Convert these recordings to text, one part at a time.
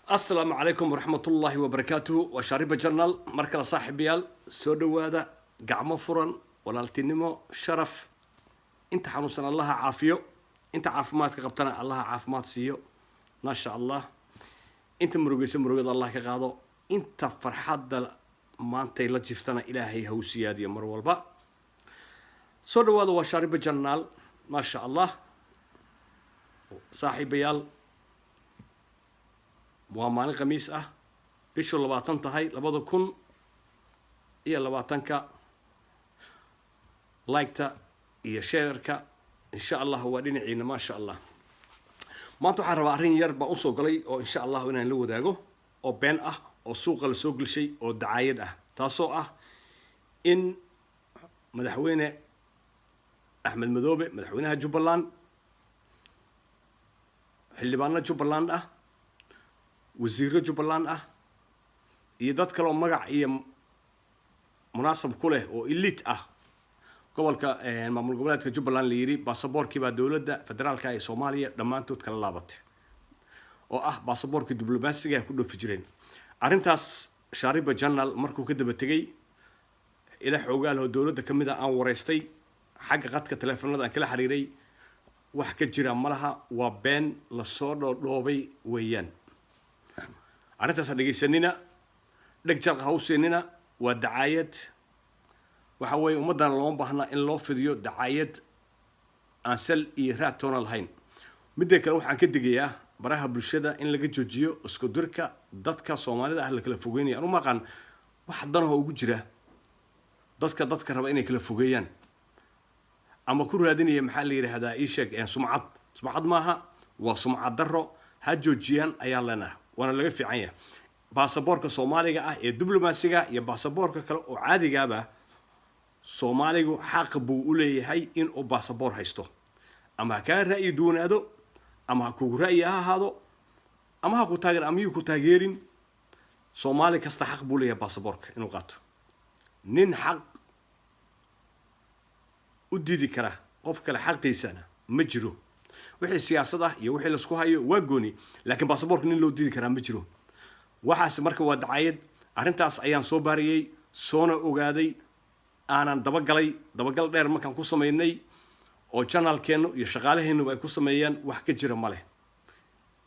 Asalaamu calaykum waraxmatullaahi wabarakaatuhu. Waa Shaariba Journal mar kale. Saaxiibayaal, soo dhowaada, gacmo furan, walaaltinimo, sharaf. Inta xanuunsan Allaha caafiyo, inta caafimaadka qabtana Allaha caafimaad siiyo, maasha Allah. Inta murugaysa murugada Allah ka qaado, inta farxadda maantay la jiftana Ilaahay ha u siyaadiyo. Mar walba soo dhowaada, waa Shaariba Journal, maasha Allah. Saaxiibayaal, waa maalin Khamiis ah, bishu 20 tahay 2020-ka. Like-ta iyo share-ka, insha Allah, waa dhinaciina, maasha Allah. Maanta waxaan rabaa, arrin yar baan usoo galay oo insha Allahu inaan la wadaago, oo been ah oo suuqa la soo gelshay oo dacaayad ah, taasoo ah in Madaxweyne Axmed Madoobe, madaxweynaha Jubbaland, xildhibaano Jubbaland ah, wasiiro Jubbaland ah iyo dad kale oo magac iyo munaasab ku leh oo elite ah gobolka maamul goboleedka Jubbaland, la yidhi baasaboorkii baa dowladda federaalka ee Soomaaliya dhammaantood kala laabatay, oo ah baasaboorkii diblomaasiga ay ku dhoofi jireen. Arrintaas Shaariba Journal markuu ka daba tegey, ila xoogaal oo dowladda ka mid a aan wareystay, xagga qadka teleefanada aan kala xiriiray, wax ka jira ma laha, waa been lasoo dhoodhoobay weeyaan. Arrintaas ha dhegaysanina, dheg jalaq ha u siinina, waa dacaayad. Waxa weeye, ummaddan looma baahna in loo fidiyo dacaayad aan sal iyo raad toona lahayn. Midda kale, waxaan ka digayaa baraha bulshada in laga joojiyo isku dirka dadka Soomaalida ah la kala fogeynaya. Anu maqan wax danaha ugu jira dadka raba inay kala fogeeyaan ama ku raadinaya, maxaa la yidhaahdaa, ii sheeg, sumcad. Sumcad maaha, waa sumcad darro. Ha joojiyaan ayaan leenahay, waana laga fiican yahay. Baasaboorka Soomaaliga ah ee diblomaasiga iyo baasaboorka kale oo caadigaaba, Soomaaligu xaq buu u leeyahay inuu baasaboor haysto, ama ha kaa ra'yi duwanaado, ama ha kugu ra'yi ha ahaado, ama ha ku taageer ama yuu ku taageerin. Soomaali kasta xaq buu leeyahay baasaboorka inuu qaato. Nin xaq u diidi kara qof kale xaqiisana ma jiro. Wixii siyaasad ah iyo wixii laisku hayo waa gooni, laakiin baasaboorka nin loo diidi karaa ma jiro. Waxaas marka waa dacayad. Arrintaas ayaan soo baariyey, soona ogaaday, aanan dabagalay. Dabagal dheer markaan ku samaynay oo channel-keennu iyo shaqaalaheennuba ay ku sameeyeen, wax ka jira ma leh.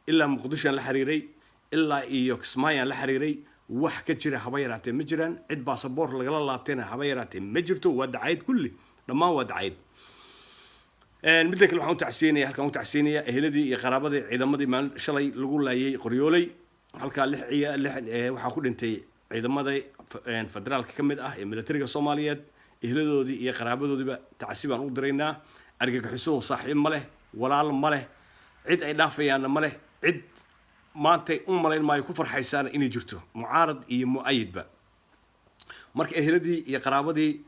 Ilaa Muqdishoan la xiriiray, ilaa iyo Kismaayaan la xiriiray, wax ka jira haba yaraatee ma jiraan. Cid baasaboor lagala laabtayna haba yaraatee ma jirto. Waa dacayad kulli, dhammaan waa dacayad. Midda kale, waxaan u tacsiinaya, halkaan u tacsiinaya eheladii iyo qaraabadii ciidamadii maalin shalay lagu laayay Qoryooley. Halkaa lix ciya lix waxaa ku dhintay ciidamada federaalka ka mid ah ee militariga Soomaaliyeed. Eheladoodii iyo qaraabadoodiiba tacsi baan u diraynaa. Argagixisuhu saaxiib ma leh, walaal ma leh, cid ay dhaafayaanna ma leh. Cid maantay u malayn maayo ku farxaysaana inay jirto, mucaarad iyo mu-ayidba. Marka eheladii iyo qaraabadii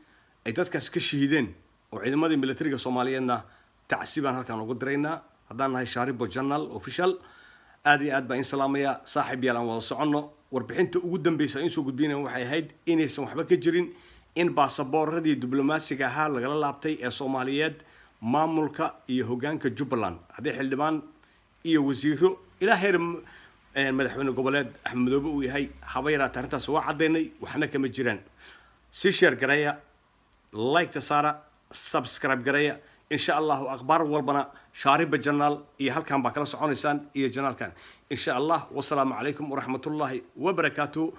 ay dadkaas ka shahiideen oo ciidamadii militariga Soomaaliyeedna tacsi baan halkaan ugu diraynaa, haddaan nahay Shaaribo Journal Official. Aad iyo aad baan in salaamaya, saaxiib yaal. Aan wada soconno. Warbixinta ugu dambeysa in soo gudbinaya waxay ahayd inaysan waxba ka jirin in baasaboorradii diblomaasiga ahaa lagala laabtay ee Soomaaliyeed maamulka iyo hoggaanka Jubbaland, haddii xildhibaan iyo wasiiro ilaa heer madaxweyne goboleed Axmed Madoobe uu yahay. Haba yaraata, arrintaas waa caddaynay, waxna kama jiraan. Si share gareeya, like-ta saara, subscribe gareeya, insha Allahu. Akhbaar walbana Shaariba Journal iyo halkan baa kala soconaysaan iyo channel-kan, insha Allah. Wasalaamu calaykum waraxmatullaahi wabarakaatuh.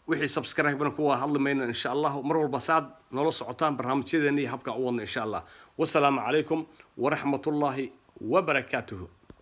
Wixii subscribe-na kuwa hadli mayno, insha Allah. Mar walba saad noola socotaan barnaamijyadeena iyo habkaan u wadno, insha Allah. Wasalaamu calaykum waraxmatullaahi wabarakaatuhu.